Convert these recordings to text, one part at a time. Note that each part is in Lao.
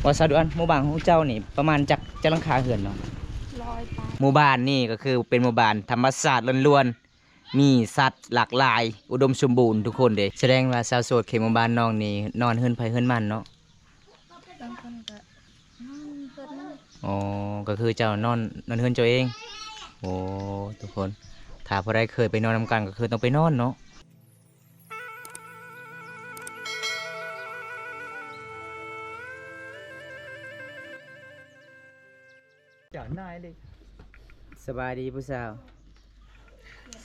ວ່າສາວດວນ ໝູ່ບ້ານຂອງເຈົ້ານີ້ປະມານຈັກ ຈັກຫຼັງຄາເຮືອນເນາະ? ຮ້ອຍປາຍ. ໝູ່ບ້ານນີ້ກໍຄືເປັນໝູ່ບ້ານທຳມະຊາດລ້ວນໆ ມີສັດຫຼາກຫຼາຍ ອຸດົມສົມບູນທຸກຄົນເດ້. ສະແດງວ່າຊາວໂສດເຂດໝູ່ບ້ານນ້ອງນີ້ນອນເຮືອນໃຜເຮືອນມັນເນາະ? ບາງຄົນກໍນອນເຮືອນໝູ່. ອໍ ກໍຄືເຈົ້ານອນ ນອນເຮືອນເຈົ້າເອງ. ໂອ້ ທຸກຄົນ ຖ້າຜູ້ໃດເຄີຍໄປນອນນຳກັນ ກໍຄືຕ້ອງໄປນອນເນາະ. ເຈົ້ານາຍເລີຍ. ສະບາຍດີຜູ້ສາວ.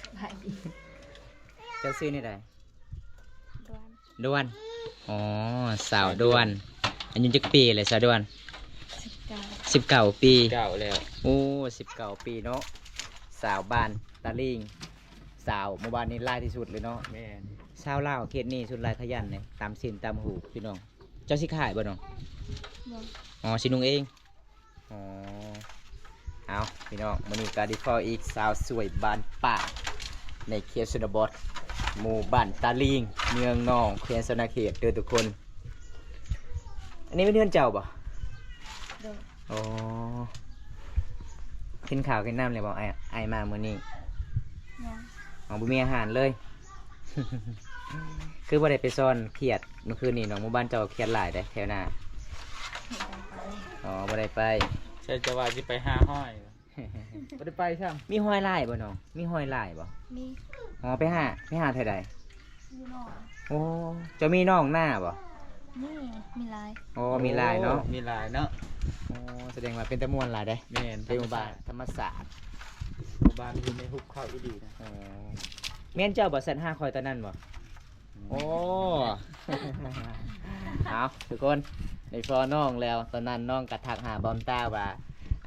ສະບາຍດີ. ເຈົ້າຊື່ແນວໃດ? ດວນ. ດວນ. ອໍ ສາວດວນ. ອາຍຸຈັກປີແລ້ວສາວດວນ? ສິບເກົ້າ. ສິບເກົ້າປີ. ເກົ້າແລ້ວ. ໂອ້ ສິບເກົ້າປີເນາະ. ສາວບ້ານຕາລິງ. ສາວໝູ່ບ້ານນີ້ຫຼາຍທີ່ສຸດເລີຍເນາະ. ແມ່ນ. ຊາວລາວເຂດນີ້ສ່ວນຫຼາຍຂະຫຍັນເດ້ ຕຳຊີ້ນຕຳຫູກພີ່ນ້ອງ. ເຈົ້າຊິຂາຍບໍ່ນ້ອງ? ບໍ່. ອໍ ຊິນຸ່ງເອງ. ອໍ ເອົາ ພີ່ນ້ອງ ມື້ນີ້ກໍໄດ້ພໍ້ອີກ ສາວສວຍບ້ານປ່າ ໃນເຂດຊົນນະບົດ ໝູ່ບ້ານຕາລິງ ເມືອງໜອງ ແຂວງສະຫວັນນະເຂດເດີທຸກຄົນ. ອັນນີ້ແມ່ນເຮືອນເຈົ້າບໍ່? ໂດຍ. ອໍ ກິນເຂົ້າກິນນ້ຳແລ້ວບໍ່? ອ້າຍ ອ້າຍມາມື້ນີ້. ຍັງ. ອໍ ບໍ່ມີອາຫານເລີຍ. ຄືບໍ່ໄດ້ໄປຊ້ອນຂຽດມື້ຄືນນີ້ນ້ອງ? ໝູ່ບ້ານເຈົ້າຂຽດຫຼາຍເດ້ແຖວໜ້າ. ບໍ່ໄດ້ໄປ. ອໍ ບໍ່ໄດ້ໄປ. ໃຊ່ ຈະວ່າຊິໄປຫາຫອຍ. ບໍ່ໄດ້ໄປຊ້ຳ. ມີຫອຍຫຼາຍບໍ່ນ້ອງ? ມີຫອຍຫຼາຍບໍ່? ມີ. ອໍ ໄປຫາ ໄປຫາແຖວໃດ? ຢູ່ໜອງ. ໂອ້ ເຈົ້າມີໜອງນາບໍ່? ມີ ມີຫຼາຍ. ໂອ້ ມີຫຼາຍເນາະ. ໂອ້ ມີຫຼາຍເນາະ. ໂອ້ ສະແດງວ່າເປັນຕາມ່ວນຫຼາຍເດ້. ແມ່ນ ເປັນໝູ່ບ້ານທຳມະຊາດ. ໝູ່ບ້ານທີ່ໃນຫຸບເຂົາອີ່ຫຼີນະ. ໂອ້ ແມ່ນເຈົ້າບໍ່ສັດຫາຂ້ອຍຕອນນັ້ນບໍ່? ອືມ. ໂອ້ ເອົາ ທຸກຄົນ ໄດ້ພໍ້ນ້ອງແລ້ວ. ຕອນນັ້ນນ້ອງກໍທັກຫາບອມຕາວ່າ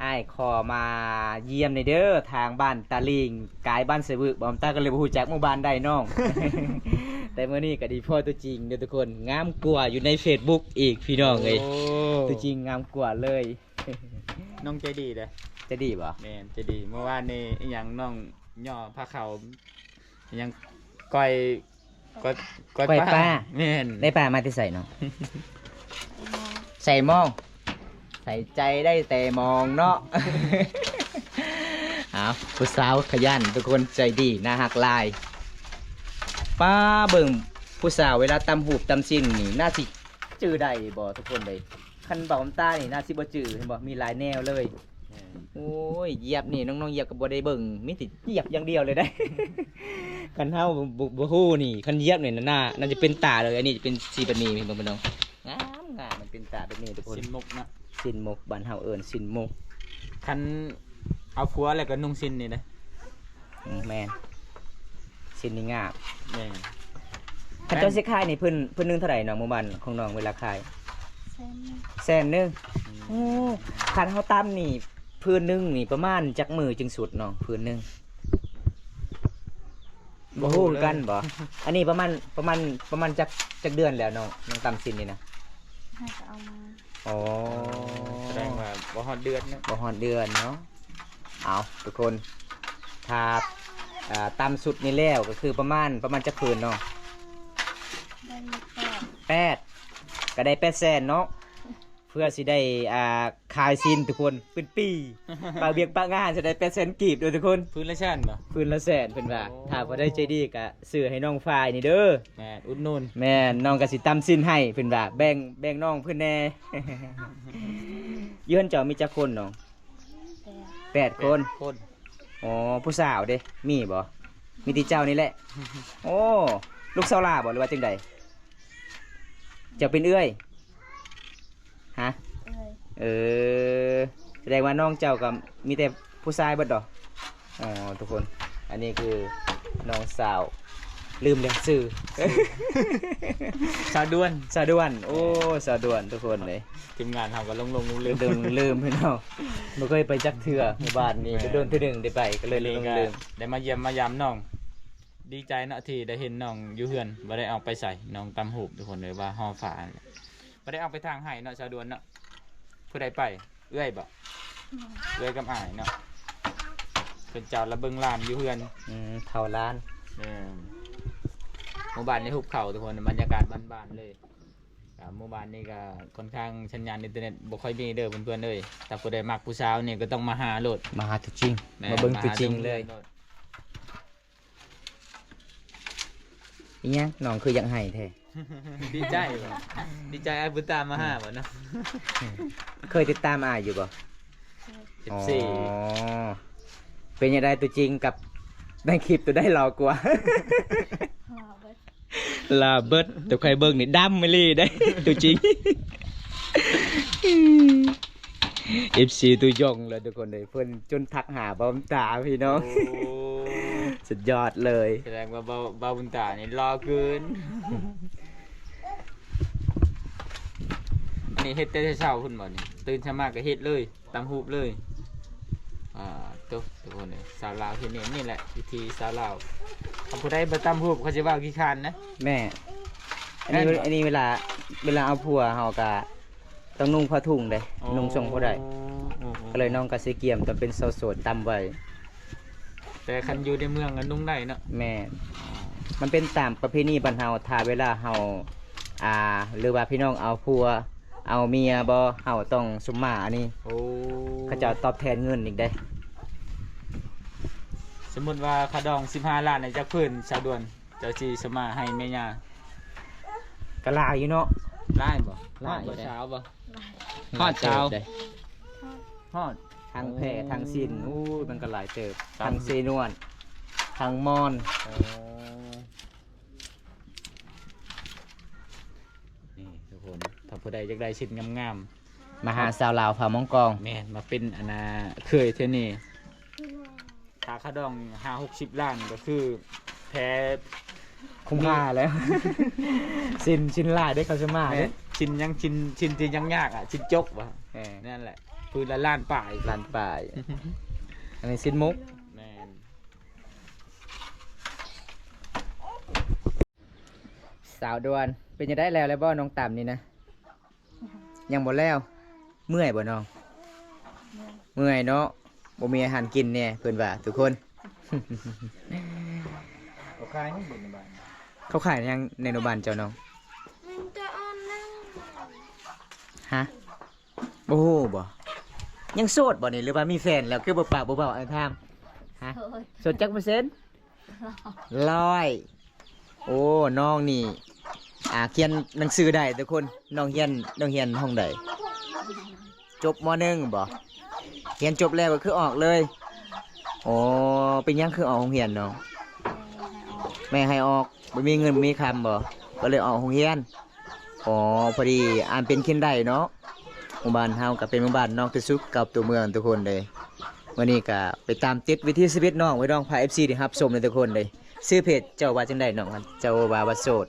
ອ້າຍ ຂໍມາຢ້ຽມແດ່ເດີ ທາງບ້ານຕາລິງ ກາຍບ້ານສະວຶກ. ບອມຕາກໍເລີຍບໍ່ຮູ້ຈັກໝູ່ບ້ານໃດນ້ອງ. ແຕ່ມື້ນີ້ກໍໄດ້ພໍ້ຕົວຈິງເດີທຸກຄົນ. ງາມກວ່າຢູ່ໃນເຟສບຸກອີກ ພີ່ນ້ອງເອີຍ. ໂອ້ ຕົວຈິງງາມກວ່າເລີຍ. ນ້ອງໃຈດີເດ້. ໃຈດີບໍ່? ແມ່ນ ໃຈດີ. ເມື່ອວານນີ້ອີ່ຫຍັງ ນ້ອງຍໍ້ພາເຂົ້າ ອີ່ຫຍັງ ກ້ອຍ ກ້ອຍ ກ້ອຍປາ. ແມ່ນ. ໄດ້ປາມາແຕ່ໃສນ້ອງ? ໃສ່ໝໍ້ ໃສ່ໃຈໄດ້ແຕ່ມອງເນາະ. ເອົາ ຜູ້ສາວຂະຫຍັນທຸກຄົນ ໃຈດີ ໜ້າຮັກຫຼາຍ. ປ້າ ເບິ່ງຜູ້ສາວເວລາຕຳຫູບຕຳຊີ້ນນີ້ ໜ້າຊິຈື່ໄດ້ບໍ່ທຸກຄົນເອີຍ? ຄັນເວົ້ານຳຕານີ້ໜ້າຊິບໍ່ຈື່ ເຫັນບໍ່? ມີຫຼາຍແນວເລີຍ. ແມ່ນ. ໂອ້ຍ ຢຽບນີ້ນ້ອງໆຢຽບກໍບໍ່ໄດ້ເບິ່ງ ມີແຕ່ຢຽບຢ່າງດຽວເລີຍເດ້. ຄັນເຮົາບໍ່ ບໍ່ ບໍ່ຮູ້ນີ້ ຄັນຢຽບນີ້ໜ້າ ໜ້າຈະເປັນຕາເລີຍ. ອັນນີ້ຈະເປັນສີແບບນີ້ ເຫັນບໍ່ພີ່ນ້ອງ? ງາມ ງາມ ມັນເປັນຕາແບບນີ້ທຸກຄົນ. ສິ້ນໝົກເນາະ. ສິ້ນໝົກ ບ້ານເຮົາເອີ້ນສິ້ນໝົກ. ຄັນເອົາຜົວແລ້ວກໍນຸ່ງສິ້ນນີ້ເດ້. ອືມ ແມ່ນ ສິ້ນນີ້ງາມ. ແມ່ນ. ຄັນເຈົ້າຊິຂາຍນີ້ ພື້ນ ພື້ນໜຶ່ງເທົ່າໃດນ້ອງ? ໝູ່ບ້ານຂອງນ້ອງເວລາຂາຍ ແສນໜຶ່ງ. ແສນໜຶ່ງ. ອືມ. ໂອ້ ຄັນເຮົາຕຳນີ້ ພື້ນໜຶ່ງນີ້ປະມານຈັກມື້ຈຶ່ງສຸດນ້ອງ? ພື້ນໜຶ່ງ ບໍ່ຮູ້ຄືກັນບໍ່? ອັນນີ້ປະມານ ປະມານ ປະມານຈັກ ຈັກເດືອນແລ້ວນ້ອງ ນ້ອງຕຳສິ້ນນີ້ນະ? ໃຫ້ກໍເອົາມາ. ອໍ ສະແດງວ່າບໍ່ຮອດເດືອນເນາະ. ບໍ່ຮອດເດືອນເນາະ. ເອົາ ທຸກຄົນ ຖ້າ ເອີ ຕຳຊຸດນີ້ແລ້ວກໍຄືປະມານ ປະມານຈັກຜືນນ້ອງ? ໄດ້ແປດ. ແປດ ກໍໄດ້ແປດແສນເນາະ. ເພື່ອຊິໄດ້ ອ່າ ຂາຍສິ້ນທຸກຄົນ ເປັນປີ ປະວຽກປະງານ ຊິໄດ້ແປດແສນກີບເດີທຸກຄົນ. ຜືນລະແສນບໍ່? ຜືນລະແສນ ເພິ່ນວ່າ. ໂອ້ ຖ້າຜູ້ໃດໃຈດີກໍຊື້ໃຫ້ນ້ອງຝ້າຍນີ້ເດີ. ແມ່ນ ອຸດໜູນ. ແມ່ນ ນ້ອງກໍຊິຕຳສິ້ນໃຫ້ ເພິ່ນວ່າ ແບ່ງ ແບ່ງນ້ອງເພິ່ນແດ່. ຢູ່ເຮືອນເຈົ້າມີຈັກຄົນນ້ອງ? ແປດ. ແປດຄົນ. ແປດຄົນ. ອໍ ຜູ້ສາວເດ ມີບໍ່? ມີແຕ່ເຈົ້ານີ້ແຫຼະ. ໂອ້ ລູກສາວຫຼ້າບໍ່ ຫຼືວ່າຈັ່ງໃດ? ເຈົ້າເປັນເອື້ອຍ? ຮະ? ເອີຍ. ເອີ ສະແດງວ່ານ້ອງເຈົ້າກໍມີແຕ່ຜູ້ຊາຍເບິດເນາະ. ອໍ ທຸກຄົນ ອັນນີ້ຄືນ້ອງສາວ ລືມແລ້ວຊື່ ສາວດວນ. ສາວດວນ. ໂອ້ ສາວດວນ ທຸກຄົນເອີຍ. ທີມງານເຮົາກໍຫຼົງໆລືມໆ ລືມໆພີ່ນ້ອງ ບໍ່ເຄີຍໄປຈັກເທື່ອ. ໝູ່ບ້ານນີ້ ແມ່ນ ດົນໆເທື່ອໜຶ່ງໄດ້ໄປ ກໍເລີຍຫຼົງໆລືມ. ໄດ້ມາຢ້ຽມມາຢາມນ້ອງ ດີໃຈເນາະ ທີ່ໄດ້ເຫັນນ້ອງຢູ່ເຮືອນ ບໍ່ໄດ້ອອກໄປໃສ. ນ້ອງຕຳຫູບ ທຸກຄົນເອີຍ ວ່າຫໍ່ຝາ ບໍ່ໄດ້ອອກໄປທາງໄຮ່ເນາະ ສາວດວນເນາະ. ຜູ້ໃດໄປ? ເອື້ອຍບໍ່? ແມ່ນ. ເອື້ອຍກັບອ້າຍເນາະ ເພິ່ນເຈົ້າລະເບິ່ງຫຼານຢູ່ເຮືອນ. ອືມ ເຝົ້າຫຼານ. ແມ່ນ. ໝູ່ບ້ານໃນຫຸບເຂົາ ທຸກຄົນ ບັນຍາກາດບ້ານໆເລີຍ. ອ່າ ໝູ່ບ້ານນີ້ກໍຄ່ອນຂ້າງສັນຍານອິນເຕີເນັດບໍ່ຄ່ອຍມີເດີເພື່ອນໆເອີຍ. ຖ້າຜູ້ໃດມັກຜູ້ສາວນີ້ກໍຕ້ອງມາຫາໂລດ ມາຫາຕົວຈິງ ແມ່ນ ມາເບິ່ງຕົວຈິງເລີຍ. ມາຫາເດີໂລດ. ອີຫຍັງ ນ້ອງຄືຢາກໄຫ້ແທ້? ດີໃຈບໍ່? ດີໃຈອ້າຍບຸນຕາມາຫາບໍ່ເນາະ? ເຄີຍຕິດຕາມອ້າຍຢູ່ບໍ່? ເອັຟຊີ ອໍ ເປັນຈັ່ງໃດຕົວຈິງກັບໃນຄລິບ ຕົວໃດຫຼໍ່ກວ່າ? ຫຼໍ່ເບິດ ຫຼໍ່ເບິດ. ຕົວຂ້ອຍເບິ່ງນີ້ດຳອີ່ຫຼີເດ້ ຕົວຈິງ. ເອັຟຊີ ຕັວຢອງແລ້ວທຸກຄົນເອີຍ ເພິ່ນຈົນທັກຫາບ່າວບຸນຕາພີ່ນ້ອງ. ໂອ້ ສຸດຍອດເລີຍ ສະແດງວ່າບ່າວ ບ່າວບຸນຕານີ້ຫຼໍ່ເກີນ. ອັນນີ້ເຮັດແຕ່ເຊົ້າພຸ້ນບໍ່ນີ້? ຕື່ນເຊົ້າມາກໍເຮັດເລີຍ ຕຳຮູບເລີຍ. ອ່າ ໂຕ ທຸກຄົນເອີຍ ສາວລາວເຮັດນີ້ ນີ້ແຫຼະວິທີສາວລາວ. ຄັນຜູ້ໃດບໍ່ຕຳຮູບ ເຂົາຊິວ່າຂີ້ຄ້ານນະ. ແມ່ ອັນນີ້ ແມ່ນບໍ່? ອັນນີ້ເວລາ ເວລາເອົາຜົວເຮົາກໍຕ້ອງນຸ່ງຜ້າຖົງເດ້ ໂອ້ ນຸ່ງສົ້ງບໍ່ໄດ້. ໂອ້ ໂອ້ ກໍເລີຍນ້ອງກໍຊິກຽມຕອນເປັນສາວໂສດຕຳໄວ້. ແຕ່ຄັນຢູ່ໃນເມືອງກໍນຸ່ງໄດ້ເນາະ. ແມ່ນ ອໍ ມັນເປັນຕາມປະເພນີບ້ານເຮົາ ຖ້າເວລາເຮົາ ອ່າ ຫຼືວ່າພີ່ນ້ອງເອົາຜົວ ເອົາເມຍບໍ່ ເຮົາຕ້ອງສົມມາອັນນີ້. ໂອ້ ເຂົາເຈົ້າຕອບແທນເງິນອີກເດ້. ສົມມຸດວ່າຄ່າດອງສິບຫ້າລ້ານໃນຈັກພື້ນ ສາວດວນ ເຈົ້າຊິສົມມາໃຫ້ແມ່ຍ່າ? ກໍຫຼາຍຢູ່ເນາະ. ຫຼາຍບໍ່? ຫຼາຍຢູ່ເດ້. ຮອດຊາວບໍ່? ຮອດຊາວ. ຮອດເຕີບເດ້. ຮອດ ທັງແພ ໂອ້ ທັງສິນ ໂອ້ຍ ມັນກໍຫຼາຍເຕີບ. ທັງເຊນວນ ທັງມອນ. ໂອ້ ນີ້ທຸກຄົນ ຖ້າຜູ້ໃດຢາກໄດ້ສິນງາມໆ ມາຫາສາວລາວຜາໝອງກອງ. ແມ່ນ ມາເປັນອັນນ່າເຂີຍເທື່ອນີ້ ຄ່າ ຄ່າດອງຫ້າຫົກສິບລ້ານ ກໍຄືແພ ຄຸ້ມຄ່າແລ້ວ. ສິນ ສິນຫຼາຍເດ້ ເຂົາຊິມາເດ້. ສິນຍັງ ສິນ ສິນທີ່ຍັງຍາກອະ ສິນຈົກບໍ່? ເອີ ນັ້ນແຫຼະ ຄືນລະລ້ານປາຍ ລ້ານປາຍ. ອັນນີ້ສິນມຸກ. ແມ່ນ. ສາວດວນ ເປັນຈັ່ງໃດ ແລ້ວແລ້ວບໍ່ ນ້ອງຕຳນີ້ນະ? ຍັງບໍ່ແລ້ວ. ເມື່ອຍບໍ່ນ້ອງ? ເມື່ອຍເນາະ ບໍ່ມີອາຫານກິນແນ່ ເພິ່ນວ່າທຸກຄົນ. ເຂົາຂາຍຫຍັງຢູ່ໃນບ້ານ? ເຂົາຂາຍຫຍັງໃນໂນບ້ານເຈົ້ານ້ອງ? ມັນຈະອ່ອນນະ. ຮະ? ບໍ່ຮູ້ບໍ່? ຍັງໂສດບໍ່ນີ້ ຫຼືວ່າມີແຟນແລ້ວ? ຄືບໍ່ປາກບໍ່ເວົ້າ ອ້າຍຖາມ. ຮະ? ໂສດ. ໂສດຈັກເປີເຊັນ? ຮ້ອຍ. ໂອ້ ນ້ອງນີ້ ອ່າ ຂຽນໜັງສືໄດ້ທຸກຄົນ. ນ້ອງຮຽນ ນ້ອງຮຽນຫ້ອງໃດ? ຈົບ ມໍໜຶ່ງ ບໍ? ຮຽນຈົບແລ້ວກໍຄືອອກເລີຍ. ໂອ້ ເປັນຫຍັງຄືອອກໂຮງຮຽນນ້ອງ? ແມ່ໃຫ້ອອກ. ແມ່ໃຫ້ອອກ ບໍ່ມີເງິນບໍ່ມີຄຳບໍ? ກໍເລີຍອອກໂຮງຮຽນ. ອໍ ພໍດີອ່ານເປັນຂຽນໄດ້ເນາະ. ໝູ່ບ້ານເຮົາກໍເປັນໝູ່ບ້ານນອກທີ່ສຸດກັບຕົວເມືອງທຸກຄົນເດ້. ມື້ນີ້ກໍໄປຕາມຕິດວິຖີຊີວິດນ້ອງໄວ້ ນ້ອງພາເອັຟຊີໄດ້ຮັບຊົມເດ້ທຸກຄົນເດ້. ຊື່ເພຈເຈົ້າວ່າຈັ່ງໃດນ້ອງ? ເຈົ້າວ່າ ວ່າໂສດ.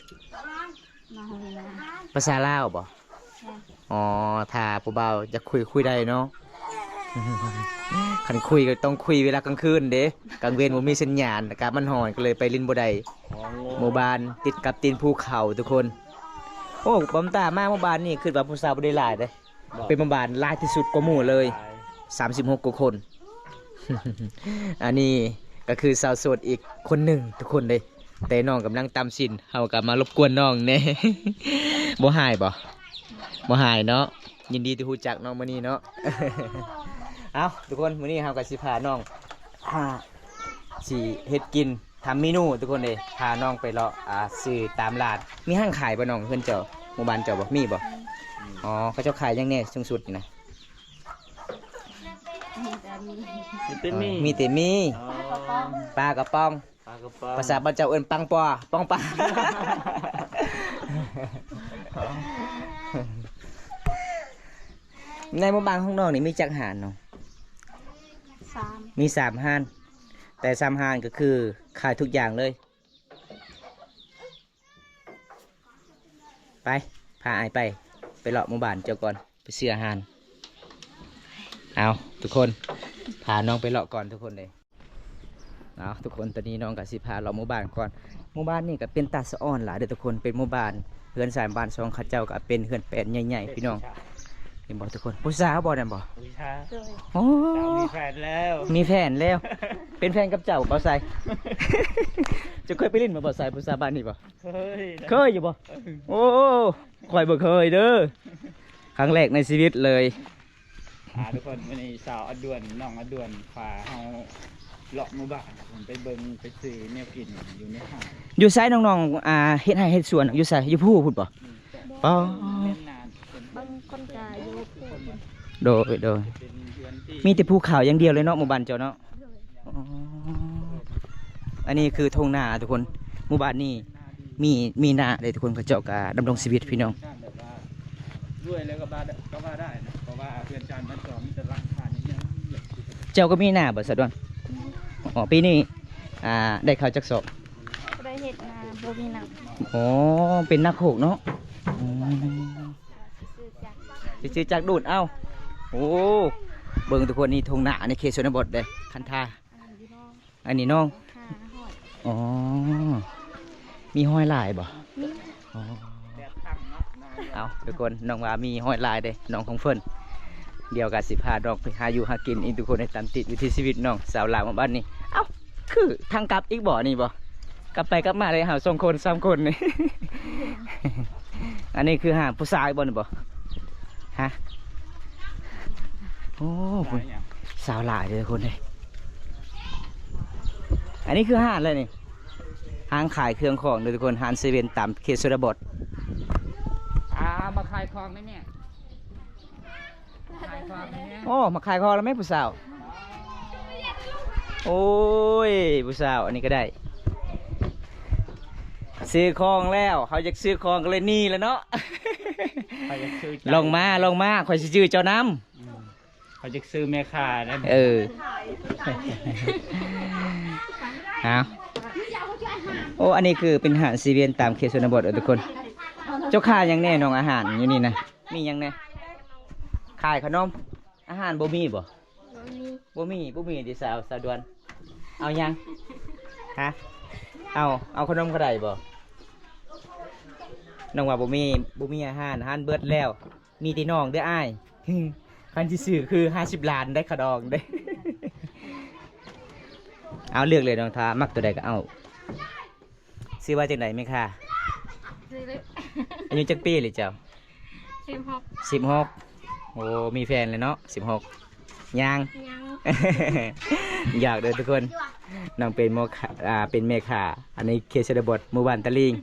ພາສາລາວບໍ? ອໍ ຖ້າຜູ້ບ່າວຢາກຄຸຍ ຄຸຍໄດ້ເນາະ. ຄັນຄຸຍກໍຕ້ອງຄຸຍເວລາກາງຄືນເດ້ ກາງເວັນບໍ່ມີສັນຍານ ອາກາດມັນຮ້ອນ ກໍເລີຍໄປຫຼິ້ນບໍ່ໄດ້. ອໍ ໝູ່ບ້ານຕິດກັບຕີນພູເຂົາທຸກຄົນ. ໂອ້ ບ່າວບຸນຕາ ມາໝູ່ບ້ານນີ້ຄິດວ່າຜູ້ສາວບໍ່ໄດ້ຫຼາຍເດ້. ເປັນໝູ່ບ້ານຫຼາຍທີ່ສຸດກວ່າໝູ່ເລີຍ ສາມສິບຫົກກວ່າຄົນ. ອັນນີ້ກໍຄືສາວໂສດອີກຄົນໜຶ່ງທຸກຄົນເດ້. ແຕ່ນ້ອງກຳລັງຕຳສິນ ເຮົາກໍມາລົບກວນນ້ອງແດ່. ບໍ່ຮ້າຍບໍ? ບໍ່ຮ້າຍເນາະ. ຍິນດີທີ່ຮູ້ຈັກນ້ອງມື້ນີ້ເນາະ. ເອົ້າ ທຸກຄົນ ມື້ນີ້ເຮົາກໍຊິພານ້ອງ ອ່າ ຊິເຮັດກິນ ທຳເມນູທຸກຄົນເດ້. ພານ້ອງໄປເລາະ ອ່າ ຊື້ຕາມລາດ. ມີຮ້ານຂາຍບໍ່ນ້ອງ ເຮືອນເຈົ້າ ໝູ່ບ້ານເຈົ້າບໍ່? ມີບໍ່? ອືມ ອໍ ເຂົາເຈົ້າຂາຍຫຍັງແດ່ ສູງສຸດນີ້ນະ? ມີແຕ່ໝີ່ ມີແຕ່ໝີ່. ອໍ ມີແຕ່ໝີ່. ອໍ ປາກະປ໋ອງ ປາກະປ໋ອງ. ພາສາບ້ານເຈົ້າເອີ້ນປັງປົວ ປ໋ອງປາ. ໃນໝູ່ບ້ານຂອງນ້ອງນີ້ມີຈັກຮ້ານນ້ອງ? ສາມ ມີສາມຮ້ານ. ແຕ່ສາມຮ້ານກໍຄືຂາຍທຸກຢ່າງເລີຍ. ໄປ ພາອ້າຍໄປ ໄປເລາະໝູ່ບ້ານເຈົ້າກ່ອນ ໄປຊື້ອາຫານ. ເອົາ ທຸກຄົນ ພານ້ອງໄປເລາະກ່ອນທຸກຄົນເດ້. ເອົາ ທຸກຄົນ ຕອນນີ້ນ້ອງກໍຊິພາເລາະໝູ່ບ້ານກ່ອນ. ໝູ່ບ້ານນີ້ກໍເປັນຕາສະອອນຫຼາຍເດີທຸກຄົນ ເປັນໝູ່ບ້ານ ເຮືອນຊານບ້ານຊ່ອງເຂົາເຈົ້າກໍເປັນເຮືອນແປ້ນໃຫຍ່ໆ ພີ່ນ້ອງ. ເຫັນບໍ່ທຸກຄົນ? ຜູ້ສາວບໍ່ນັ້ນບໍ່? ໂອ້ ສາວມີແຟນແລ້ວ ມີແຟນແລ້ວ. ເປັນແຟນກັບເຈົ້າບໍ່ ສາຍ? ເຈົ້າເຄີຍໄປຫຼິ້ນມາບໍ່ ສາຍ ຜູ້ສາວບ້ານນີ້ບໍ່? ເຄີຍ ເຄີຍຢູ່ບໍ່? ໂອ້ ຂ້ອຍບໍ່ເຄີຍເດີ້ ຄັ້ງແລກໃນຊີວິດເລີຍ. ອ່າ ທຸກຄົນ ມື້ນີ້ສາວອະດວນ ນ້ອງອະດວນ ພາເຮົາເລາະໝູ່ບ້ານ ໄປເບິ່ງໄປຊື້ແນວກິນຢູ່ໃນຫ້າງ. ຢູ່ໃສນ້ອງໆ ອ່າ ເຮັດໄຮ່ເຮັດສວນຢູ່ໃສ? ຢູ່ພູພຸ້ນບໍ່? ອືມ ອໍ ເປັນນາ ເປັນ ບາງຄົນກະຢູ່ພູພຸ້ນ. ໂດຍ ໂດຍ ເປັນເຮືອນທີ່ ມີແຕ່ພູເຂົາຢ່າງດຽວເລີຍເນາະ ໝູ່ບ້ານເຈົ້າເນາະ. ໂດຍ ອໍ ອັນນີ້ຄືທົ່ງນາທຸກຄົນ ໝູ່ບ້ານນີ້ມີ ມີນາເດ້ທຸກຄົນ ເຂົາເຈົ້າກະດຳລົງຊີວິດພີ່ນ້ອງ. ແບບວ່າ ລວຍເລີຍກໍວ່າ ກໍວ່າໄດ້ນະ ເພາະວ່າເຮືອນຊານບ້ານຊ່ອງມີແຕ່ຫຼັງຄາໃຫຍ່ໆ. ເຈົ້າກໍມີນາບໍ່ສະດວນ? ມີ. ອໍ ປີນີ້ ອ່າ ໄດ້ເຂົ້າຈັກສອບ? ບໍ່ໄດ້ເຮັດນາ ບໍ່ມີນ້ຳ. ອໍ ເປັນນາໂຄກເນາະ. ອືມ ຊິຊື້ຈັກ ຊິຊື້ຈັກດູດເອົາ. ໂອ້ ເບິ່ງທຸກຄົນ ນີ້ທົ່ງນາໃນເຂດຊົນນະບົດເດ້ ຄັນທາ ອັນນີ້ນ້ອງ ອັນນີ້ນ້ອງ ຫ້າຮ້ອຍ. ອໍ ມີຫອຍຫຼາຍບໍ່? ມີ. ອໍ ເອົາ ທຸກຄົນ ນ້ອງວ່າມີຫອຍຫຼາຍເດ້ ນ້ອງຂອງເພິ່ນ. ດຽວກໍຊິພານ້ອງໄປຫາຢູ່ຫາກິນອີກ ທຸກຄົນ ໃນຕາມຕິດວິຖີຊີວິດນ້ອງສາວລາວມາບ້ານນີ້. ເອົ້າ ຄືທາງກັບອີກບໍ່ ນີ້ບໍ່? ກັບໄປກັບມາເລີຍ ເຮົາສອງຄົນສາມຄົນນີ້. ອັນນີ້ຄືຫາຜູ້ຊາຍບໍ່ນີ້ບໍ່? ຮະ? ໂອ້ ສາວຫຼາຍເດີທຸກຄົນເດ້. ອັນນີ້ຄືຮ້ານເລີຍນີ້ ຮ້ານຂາຍເຄື່ອງຂອງເດີທຸກຄົນ ຮ້ານເຊເວັ່ນຕາມເຂດຊົນນະບົດ. ອ່າ ມາຂາຍຂອງໄດ້ແມ່ ຂາຍຂອງໄດ້ແມ່. ໂອ້ ມາຂາຍຂອງແລ້ວແມ່ຜູ້ສາວ. ໂອ້ຍ ຜູ້ສາວ ອັນນີ້ກໍໄດ້ ຊື້ຂອງແລ້ວ ເຮົາຢາກຊື້ຂອງກໍເລີຍນີ້ແຫຼະເນາະ. ຂ້ອຍຢາກຊື້ ລອງມາ ລອງມາ ຂ້ອຍຊິຈື່ເຈົ້ານຳ. ອືມ ຂ້ອຍຢາກຊື້ແມ່ຄ້ານັ້ນ. ເອີ ເອົາ ໂອ້ ອັນນີ້ຄືເປັນຮ້ານເຊເວັ່ນຕາມເຂດຊົນນະບົດເດີທຸກຄົນ. ເຈົ້າຂາຍຫຍັງແດ່ນ້ອງ ອາຫານຢູ່ນີ້ນະ? ມີຫຍັງແດ່? ຂາຍຂະໜົມ. ອາຫານບໍ່ມີບໍ່? ບໍ່ມີ. ບໍ່ມີ ບໍ່ມີຕິສາວ ສາວດວນ. ເອົາຫຍັງ? ຮະ? ເອົາ ເອົາຂະໜົມກໍໄດ້ບໍ່? ນ້ອງວ່າບໍ່ມີ ບໍ່ມີອາຫານ ອາຫານເບິດແລ້ວ. ມີແຕ່ນ້ອງເດີອ້າຍ. ຄັນຊິຊື້ຄືຫ້າສິບລ້ານໄດ້ຂະດອງເດ້. ເອົາ ເລືອກເລີຍນ້ອງ ຖ້າມັກຕົວໃດກໍເອົາ. ຊື່ວ່າຈັ່ງໃດແມ່ຄ້າ? ຊື່ເລັກ. ອາຍຸຈັກປີລະເຈົ້າ? ສິບຫົກ. ສິບຫົກ. ໂອ້ ມີແຟນແລ້ວເນາະ ສິບຫົກ. ຍັງ? ຍັງ. ຢາກເດີທຸກຄົນ ນ້ອງເປັນໝໍຂາ ອ່າ ເປັນແມ່ຄ້າ ອັນນີ້ເຂດຊົນນະບົດ ໝູ່ບ້ານຕະລິງ.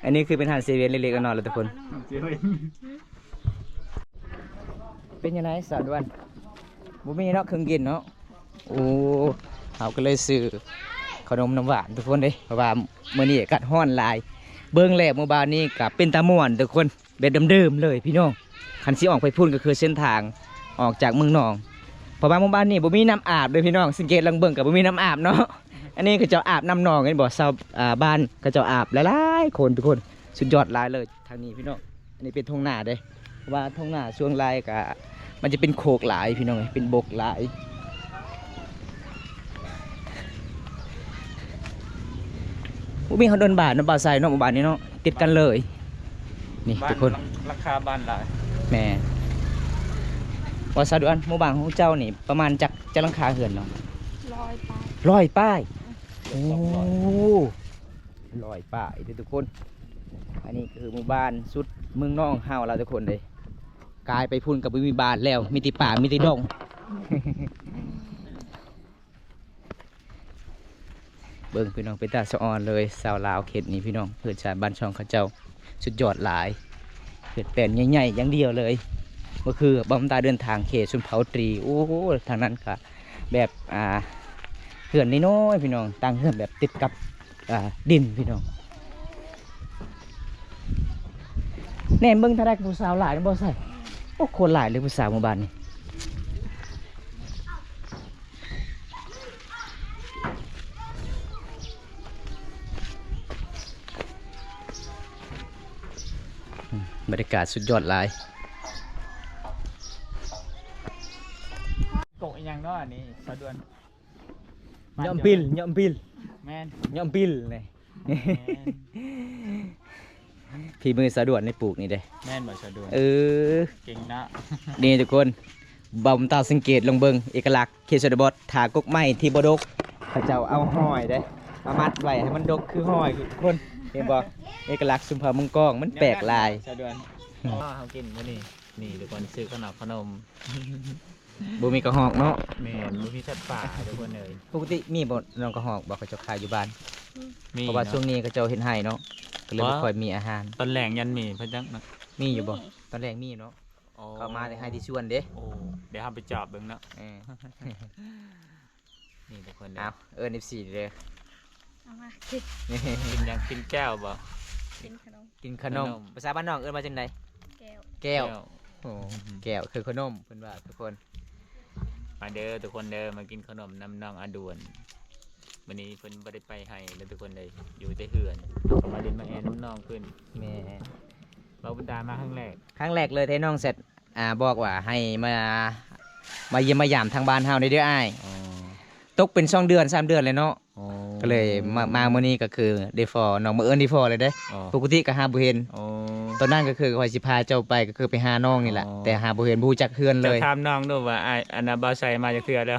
ອັນນີ້ຄືເປັນຮ້ານເຊເວັ່ນເລັກໆນ້ອຍໆລະທຸກຄົນ. ເຊເວັ່ນ. ເປັນຈັ່ງໃດສາວດວນ? ບໍ່ມີເນາະ ເຄື່ອງກິນເນາະ. ໂອ້ ເຮົາກໍເລີຍຊື້ຂະໜົມນ້ຳຫວານທຸກຄົນເດ້ ເພາະວ່າມື້ນີ້ອາກາດຮ້ອນຫຼາຍ. ເບິ່ງແລ້ວໝູ່ບ້ານນີ້ກໍເປັນຕາມ່ວນທຸກຄົນ ແບບເດີມໆເລີຍພີ່ນ້ອງ. ຄັນຊິອອກໄປພຸ້ນກໍຄືເສັ້ນທາງອອກຈາກເມືອງນອງ ເພາະວ່າໝູ່ບ້ານນີ້ບໍ່ມີນ້ຳອາບເດີພີ່ນ້ອງ. ສັງເກດລອງເບິ່ງກໍບໍ່ມີນ້ຳອາບເນາະ. ອັນນີ້ເຂົາເຈົ້າອາບນ້ຳໜອງ ເຫັນບໍ່? ຊາວ ອ່າ ບ້ານເຂົາເຈົ້າອາບຫຼາຍໆຄົນທຸກຄົນ. ສຸດຍອດຫຼາຍເລີຍ. ທາງນີ້ພີ່ນ້ອງ ອັນນີ້ເປັນທົ່ງນາເດ້ ເພາະວ່າທົ່ງນາສ່ວນຫຼາຍກະ ມັນຈະເປັນໂຄກຫຼາຍພີ່ນ້ອງເອີຍ ເປັນບົກຫຼາຍ. ບໍ່ມີຮອດດົນບາດເນາະ ບ່າວໄຊເນາະ ໝູ່ບ້ານນີ້ເນາະ ຕິດກັນເລີຍນີ້ທຸກຄົນ. ຫຼັງ ຫຼັງຄາບ້ານຫຼາຍ. ແມ່ນ. ວ່າສາວດວນ ໝູ່ບ້ານຂອງເຈົ້ານີ້ປະມານຈັກ ຈັກຫຼັງຄາເຮືອນເນາະ? ຮ້ອຍປາຍ. ຮ້ອຍປາຍ. ໂອ້ ຮ້ອຍປາຍເດີ້ທຸກຄົນ. ອັນນີ້ຄືໝູ່ບ້ານສຸດເມືອງນອງເຮົາລະທຸກຄົນເດ້. ກາຍໄປພຸ້ນກໍບໍ່ມີບ້ານແລ້ວ ມີແຕ່ປ່າ ມີແຕ່ດົງ. ເບິ່ງພີ່ນ້ອງ ເປັນຕາສະອອນເລີຍ ຊາວລາວເຂດນີ້ພີ່ນ້ອງ. ເຮືອນຊານບ້ານຊ່ອງເຂົາເຈົ້າສຸດຍອດຫຼາຍ ເຮືອນແປ້ນໃຫຍ່ໆຢ່າງດຽວເລີຍ. ບໍ່ຄືບຳຕາເດີນທາງເຂດຊົນເຜົ່າຕຣີ ໂອ້ ທາງນັ້ນກະ ແບບ ອ່າ ເຮືອນນ້ອຍໆ ພີ່ນ້ອງ ຕ່າງເຮືອນແບບຕິດກັບ ອ່າ ດິນພີ່ນ້ອງ. ແນມເບິ່ງທາງໃດຜູ້ສາວຫຼາຍນຳບໍ່ໃສ່. ໂອ້ ຄົນຫຼາຍເລີຍຜູ້ສາວໝູ່ບ້ານນີ້. ອືມ ບັນຍາກາດສຸດຍອດຫຼາຍ. ໂກະອີ່ຫຍັງເນາະອັນນີ້ ສາວດວນ? ຍອມປິນ ຍອມປິນ. ແມ່ນ ຍອມປິນນີ້. ແມ່ນ. ຝີມືສາວດວນໃນປູກນີ້ເດ້. ແມ່ນບໍ່ສາວດວນ? ເອີ ເກັ່ງເນາະ. ນີ້ທຸກຄົນ ເບົາຕາສັງເກດລົງເບິ່ງ ເອກະລັກເຂດຊົນນະບົດ ຖ້າກົກໄມ້ທີ່ບໍ່ດົກ ເຂົາເຈົ້າເອົາຫອຍເດ້ ມາມັດໄວ້ໃຫ້ມັນດົກຄືຫອຍທຸກຄົນ. ເຫັນບໍ່? ເອກະລັກຊົນເຜົ່າເມືອງກອງ ມັນແປກຫຼາຍ. ສາວດວນ ອໍ ເຮົາກິນມື້ນີ້ ນີ້ທຸກຄົນ ຊື້ຂະໜົມ ຂະໜົມ ບໍ່ມີກະຮອກເນາະ. ແມ່ນ ບໍ່ມີສັດປ່າທຸກຄົນເອີຍ. ປົກກະຕິມີບໍ່ ນ້ອງ ກະຮອກບໍ່ ເຂົາເຈົ້າຂາຍຢູ່ບ້ານ? ມີ ເພາະວ່າ ເນາະ ຊ່ວງນີ້ເຂົາເຈົ້າເຮັດໄຮ່ເນາະ ກໍເລີຍບໍ່ຄ່ອຍມີອາຫານ. ຕອນແລງຍັນມີເພິ່ນຈັກເນາະ. ມີຢູ່ບໍ່? ມີ ຕອນແລງມີເນາະ. ອໍ ເຂົ້າມາແຕ່ໄຮ່ທີ່ສວນເດ້. ໂອ້ ດຽວເຮົາໄປຈອບເບິ່ງເນາະ. ເອີ ນີ້ທຸກຄົນເດີ. ເອົາ ເອີ້ນເອັຟຊີເດີ. ເອົາມາກິນ ກິນຫຍັງ? ກິນແກ້ວບໍ່? ກິນຂະໜົມ ກິນຂະໜົມ. ຂະໜົມ ພາສາບ້ານນອກເອີ້ນວ່າຈັ່ງໃດ? ແກ້ວ ແກ້ວ. ແກ້ວ ໂອ້ ແກ້ວຄືຂະໜົມເພິ່ນວ່າທຸກຄົນ. ມາເດີທຸກຄົນເດີ ມາກິນຂະໜົມນຳນ້ອງອາດວນ. ມື້ນີ້ເພິ່ນບໍ່ໄດ້ໄປໄຮ່ເດີທຸກຄົນເດີ ຢູ່ແຕ່ເຮືອນ. ເຮົາກໍມາຫຼິ້ນມາແອນນຳນ້ອງເພິ່ນ. ແມ່ນ ເວົ້າບຸນຕາມາຄັ້ງແລກ. ຄັ້ງແລກເລີຍທີ່ນ້ອງແຊັດ ອ່າ ບອກວ່າໃຫ້ມາ ມາຢ້ຽມມາຢາມທາງບ້ານເຮົາແດ່ເດີອ້າຍ. ອໍ ຕົກເປັນສອງເດືອນສາມເດືອນແລ້ວເນາະ. ອໍ ກໍເລີຍມາ ມາມື້ນີ້ກໍຄືໄດ້ພໍ້ນ້ອງ ບັງເອີນໄດ້ພໍ້ເລີຍເດ້. ອໍ ປົກກະຕິກໍຫາບໍ່ເຫັນ. ອໍ ຕອນນັ້ນກໍຄືຂ້ອຍຊິພາເຈົ້າໄປ ກໍຄືໄປຫານ້ອງນີ້ແຫຼະ. ອໍ ແຕ່ຫາບໍ່ເຫັນ ບໍ່ຮູ້ຈັກເຮືອນເລີຍ. ເຈົ້າຖາມນ້ອງດູວ່າ ອ້າຍ ອັນນ່າ ບ່າວໄຊມາຈັກເທື່ອແລ້ວ?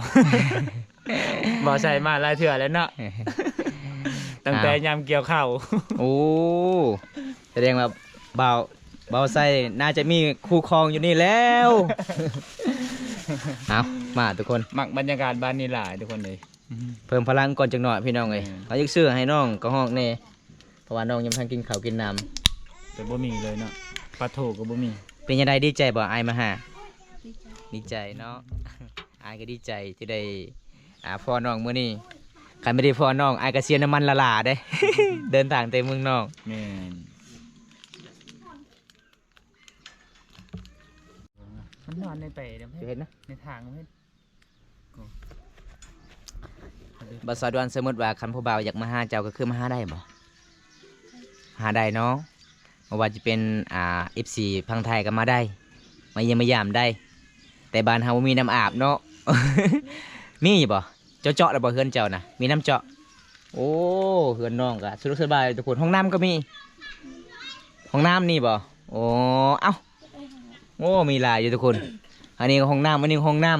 ບ່າວໄຊມາຫຼາຍເທື່ອແລ້ວເນາະ ຕັ້ງແຕ່ ອ້າວ ຍາມກ່ຽວເຂົ້າ. ໂອ້ ສະແດງວ່າບ່າວ ບ່າວໄຊໜ້າຈະມີຄູ່ຄອງຢູ່ນີ້ແລ້ວ. ເອົາ ມາທຸກຄົນ ມັກບັນຍາກາດບ້ານນີ້ຫຼາຍທຸກຄົນເອີຍ. ເພີ່ມພະລັງກ່ອນຈັກໜ້ອຍພີ່ນ້ອງເອີຍ. ແມ່ນ ເຮົາຢາກຊື້ໃຫ້ນ້ອງກະຮອກແດ່ ເພາະວ່ານ້ອງຍັງບໍ່ທັນກິນເຂົ້າກິນນ້ຳ. ແຕ່ບໍ່ມີເລີຍເນາະ ປາໂທກໍບໍ່ມີ. ເປັນຈັ່ງໃດ ດີໃຈບໍ່ອ້າຍມາຫາ? ດີໃຈ ດີໃຈເນາະ. ອ້າຍກໍດີໃຈທີ່ໄດ້ ອ່າ ພໍ້ນ້ອງມື້ນີ້. ຄັນບໍ່ໄດ້ພໍ້ນ້ອງ ອ້າຍກໍເສຍນ້ຳມັນຫຼ້າໆເດ້ ເດີນທາງແຕ່ເມືອງນອກ. ແມ່ນ ມັນນອນໃນໄປເດ້ ເຫັນນະ ໃນທາງເຫັນ. ບໍ່ ສາວດວນ ສົມມຸດວ່າຄັນຜູ້ບ່າວຢາກມາຫາເຈົ້າ ກໍຄືມາຫາໄດ້ບໍ່? ຫາໄດ້ເນາະ. ບໍ່ວ່າຈະເປັນ ອ່າ ເອັຟຊີຝັ່ງໄທກໍມາໄດ້ ມາຢ້ຽມມາຢາມໄດ້. ແຕ່ບ້ານເຮົາບໍ່ມີນ້ຳອາບເນາະ. ມີຢູ່ບໍ່? ເຈົ້າເຈາະແລ້ວບໍ່ ເຮືອນເຈົ້ານະ ມີນ້ຳເຈາະ? ໂອ້ ເຮືອນນ້ອງກໍສະດວກສະບາຍທຸກຄົນ. ຫ້ອງນ້ຳກໍມີ? ຫ້ອງນ້ຳນີ້ບໍ່? ໂອ້ ເອົ້າ ໂອ້ ມີຫຼາຍຢູ່ທຸກຄົນ. ອັນນີ້ກໍຫ້ອງນ້ຳ ອັນນີ້ກໍຫ້ອງນ້ຳ.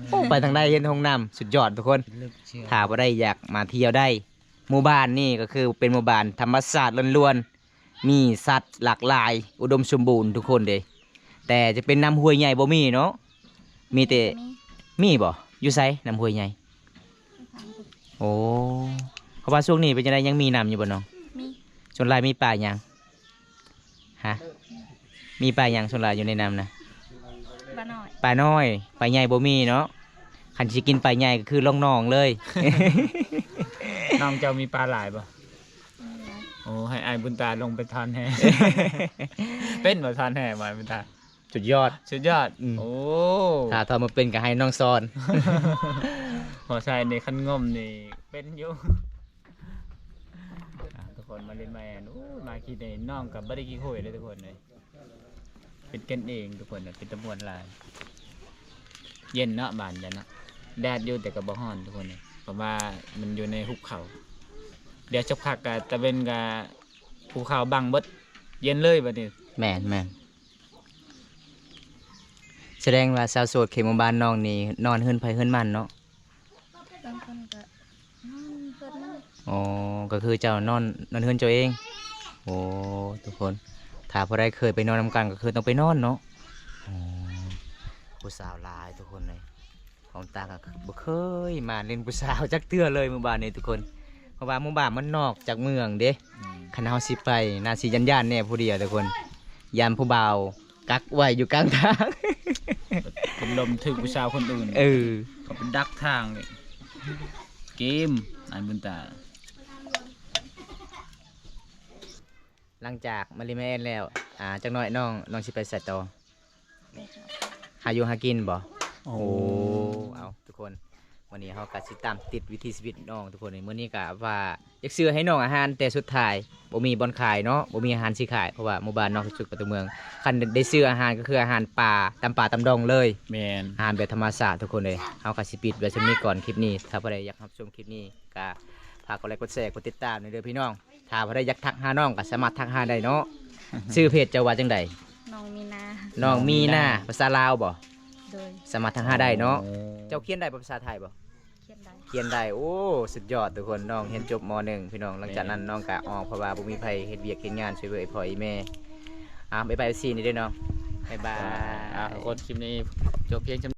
ໂອ້ ໄປທາງໃດເຫັນຫ້ອງນ້ຳ ສຸດຍອດທຸກຄົນ. ຖ້າຜູ້ໃດຢາກມາທ່ຽວໄດ້ ໝູ່ບ້ານນີ້ກໍຄືເປັນໝູ່ບ້ານທຳມະຊາດລ້ວນໆ ມີສັດຫຼາກຫຼາຍ ອຸດົມສົມບູນທຸກຄົນເດ້. ແຕ່ຈະເປັນນ້ຳຫ້ວຍໃຫຍ່ບໍ່ມີເນາະ ມີແຕ່ ມີ ມີບໍ່? ຢູ່ໃສນ້ຳຫ້ວຍໃຫຍ່? ໂອ້ ເພາະວ່າຊ່ວງນີ້ເປັນຈັ່ງໃດ ຍັງມີນ້ຳຢູ່ບໍ່ນ້ອງ? ມີ. ສ່ວນຫຼາຍມີປາຫຍັງ? ຮະ ມີປາຫຍັງສ່ວນຫຼາຍຢູ່ໃນນ້ຳນະ? ປານ້ອຍ ປານ້ອຍ ປາໃຫຍ່ບໍ່ມີເນາະ. ຄັນຊິກິນປາໃຫຍ່ກໍຄືລົງໜອງເລີຍ. ນ້ອງເຈົ້າມີປາຫຼາຍບໍ່? ມີຫຼາຍ. ໂອ້ ໃຫ້ອ້າຍບຸນຕາລົງໄປຖອນແຫ. ເປັນບໍ່ຖອນແຫ ອ້າຍບຸນຕາ? ສຸດຍອດ ສຸດຍອດ. ອືມ ໂອ້ ຖ້າຖອນບໍ່ເປັນກໍໃຫ້ນ້ອງສອນ. ບໍ່ໃຊ່ນີ້ ຄັນງົມນີ້ເປັນຢູ່. ອ່າ ທຸກຄົນມາຫຼິ້ນມາແອນ. ໂອ້ຍ ມາຂີ້ເໜີ ນ້ອງກໍບໍ່ໄດ້ຂີ້ໂຫຍເລີຍທຸກຄົນເອີຍ. ເປັນກັນເອງທຸກຄົນ ເປັນຕາມ່ວນຫຼາຍ. ເຢັນເນາະ ບ້ານເຈົ້າເນາະ. ແດດຢູ່ແຕ່ກໍບໍ່ຮ້ອນທຸກຄົນເອີຍ ເພາະວ່າມັນຢູ່ໃນຫຸບເຂົາ. ດຽວສັກພັກກໍຕາເວັນກໍພູເຂົາບັງເບິດ ເຢັນເລີຍບັດນີ້. ແມ່ນໆ. ສະແດງວ່າຊາວໂສດເຂດໝູ່ບ້ານນ້ອງນີ້ນອນເຮືອນໃຜເຮືອນມັນເນາະ? ບາງຄົນກໍນອນເຮືອນມັນ. ອໍ ກໍຄືເຈົ້ານອນ ນອນເຮືອນເຈົ້າເອງ. ໂອ້ ທຸກຄົນ ຖ້າຜູ້ໃດເຄີຍໄປນອນນຳກັນກໍຄືຕ້ອງໄປນອນເນາະ. ອໍ ຜູ້ສາວຫຼາຍທຸກຄົນເອີຍ. ຂອງຕາກໍຄືບໍ່ເຄີຍມາຫຼິ້ນຜູ້ສາວຈັກເທື່ອເລີຍໝູ່ບ້ານນີ້ທຸກຄົນ ເພາະວ່າໝູ່ບ້ານມັນນອກຈາກເມືອງເດ້. ອືມ ຄັນເຮົາຊິໄປໜ້າຊິຢ້ານໆແດ່ຜູ້ດຽວທຸກຄົນ ຢ້ານຜູ້ບ່າວກັກໄວ້ຢູ່ກາງທາງ ເປັນລົມຖືກຜູ້ສາວຄົນອື່ນ. ເອີ ເຂົາໄປດັກທາງເລີຍ. ເກມ ອ້າຍບຸນຕາ. ຫຼັງຈາກມາຫຼິ້ນມາແອນແລ້ວ ອ່າ ຈັກໜ້ອຍນ້ອງ ນ້ອງຊິໄປໃສຕໍ່? ໄປຫາ ຫາຢູ່ຫາກິນບໍ່? ໂອ້ ໂອ້ ເອົາ ທຸກຄົນ ມື້ນີ້ເຮົາກໍຊິຕາມຕິດວິຖີຊີວິດນ້ອງທຸກຄົນ. ມື້ນີ້ກໍວ່າຢາກຊື້ໃຫ້ນ້ອງອາຫານ ແຕ່ສຸດທ້າຍບໍ່ມີບ່ອນຂາຍເນາະ ບໍ່ມີອາຫານຊິຂາຍ ເພາະວ່າໝູ່ບ້ານນອກທີ່ສຸດປະຕູເມືອງ. ຄັນໄດ້ຊື້ອາຫານກໍຄືອາຫານປ່າ ຕຳປ່າຕຳດອງເລີຍ. ແມ່ນ ອາຫານແບບທຳມະຊາດທຸກຄົນເອີຍ. ເຮົາກໍຊິປິດໄວ້ສ່ຳນີ້ກ່ອນຄລິບນີ້. ຖ້າຜູ້ໃດຢາກຮັບຊົມຄລິບນີ້ກໍຝາກກົດໄລກົດແຊ ກົດຕິດຕາມແດ່ເດີພີ່ນ້ອງ. ຖ້າຜູ້ໃດຢາກທັກຫານ້ອງກໍສາມາດທັກຫາໄດ້ເນາະ. ຊື່ເພຈເຈົ້າວ່າຈັ່ງໃດ? ນ້ອງມີນາ ນ້ອງມີນາ. ພາສາລາວບໍ່? ໂດຍ ສາມາດທັກຫາໄດ້ເນາະ. ໂອ້ ເຈົ້າຂຽນໄດ້ບໍ່ພາສາໄທບໍ່? ຂຽນໄດ້. ຂຽນໄດ້. ໂອ້ ສຸດຍອດທຸກຄົນ. ນ້ອງຮຽນຈົບ ມໍໜຶ່ງ ພີ່ນ້ອງ. ຫຼັງຈາກນັ້ນ ແມ່ນ ນ້ອງກະອອກ ເພາະວ່າບໍ່ມີໃຜເຮັດວຽກເຮັດງານຊ່ວຍເອື້ອຍພໍ່ອີ່ແມ່. ອ່າ ບາຍບາຍ ເອັຟຊີ ນີ້ເດີ້ເນາະ. ບາຍບາຍ. ອ່າ ທຸກຄົນ ຄລິບນີ້ຈົບພຽງ